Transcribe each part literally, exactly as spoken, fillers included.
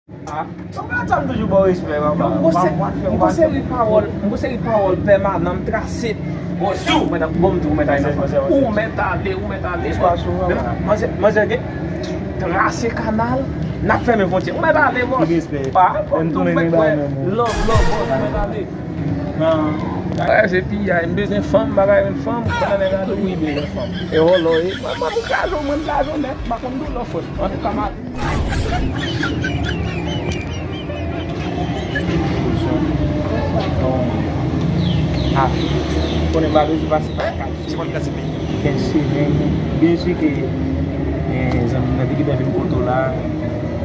Ah, non, men sa m toujou ba w respè, papa. Non, m gon se-, m gon seri pawòl, m gon seri pawòl pèmanan, m trase. Ou mèt ap, bon, m di ou mèt ale nan fanm. Ou mèt ale, ou mèt ale. Manzè, manzè gen trase kanal, n ap fèmen fwontyè. Ou mèt ale, bòs. Respè. Pa, m tounen nan bagay menm. Love, love, bòs, ou mèt ale. Bagay se piyay, m bezwen fanm, bagay menm fanm, konnen nèg la tou wi bezwen fanm. E wòlò, e, mwen, mwen, m kraze w, mwen, m kraze w nèt, m pa konn doulè, frè. Antouka, m a Ah, konnen m pa bezwen pase pa kat semèn. Kèk semèn. Byen si ke, eh, zanmi m nan te gentan vin kote w la.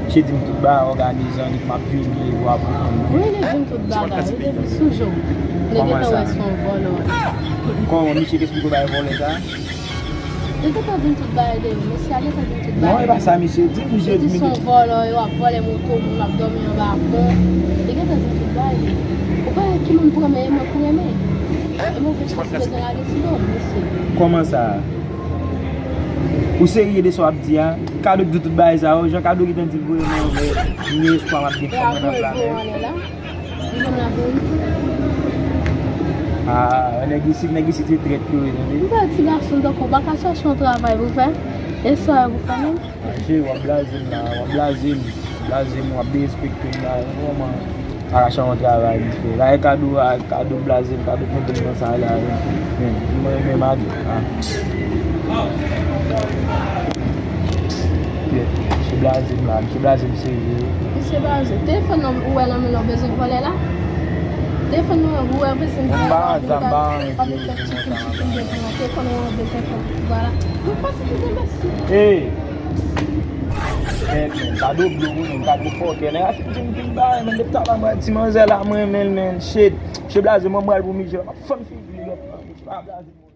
Misye di m tout bagay, òganize an, li m ap vini, w ap konprann. Wi, li di m tout bagay. Li te di sou jou. Li gentan wè se yon vòlò. Kòman misye te esplike w bagay vòlò sa? Li gentan di m tout bagay de yo. Mesye a gentan di m tout bagay. Non, e pa sa misye di, misye di. Li di se yon vòlò, yo ap vòlè moto moun, ap dòmi anba pon. Li gentan di m tout bagay de yo. Ou pa wè ki moun pou renmen, e mwen pou renmen. E mwen vle chans bezwen lage sou do m, mesye. Kòman sa? Ou serye de sa w ap di a? Kado k di tout bagay sa yo, jan Kado gentan di l voye mwen anlè, m gen espwa m ap gen fanm nan pla men. Li ban m laverite. Ah, nèg isit, nèg isit se trèt yo ye, tande. M pa ti gason tankou w pa ka chache yon travay pou fè. E sa w pou fè menm? Ah, cheri, w ap blaze m la, w ap blaze m. W ap blaze m, w ap derespekte m la, vrèman. Arache yon travay li fè. La e Kado, a, Kado blaze m, Kado mete m nan sa la, men, men, mwen renmen Mado. Ah. Yeah. Misye blaze m la, misye blaze m serye. Misye blaze. Telefòn nan ou wè nan men l, ou bezwen vòlè la? Telefòn nan ou wè bezwen vòlè la? M pa antre, m pa antre. Telefòn ou wè bezwen vòlè la. Ou pa fouti de mèsi. Hey! Men, men, Kado blo, men, Kado fòkè. Nèg la fin di m pil bagay, men, depi talè mwen di manzè la, mwen renmen l, men, shit. Misye blaze, mwen pral pou misye, m ap fann figi l, pa blaze.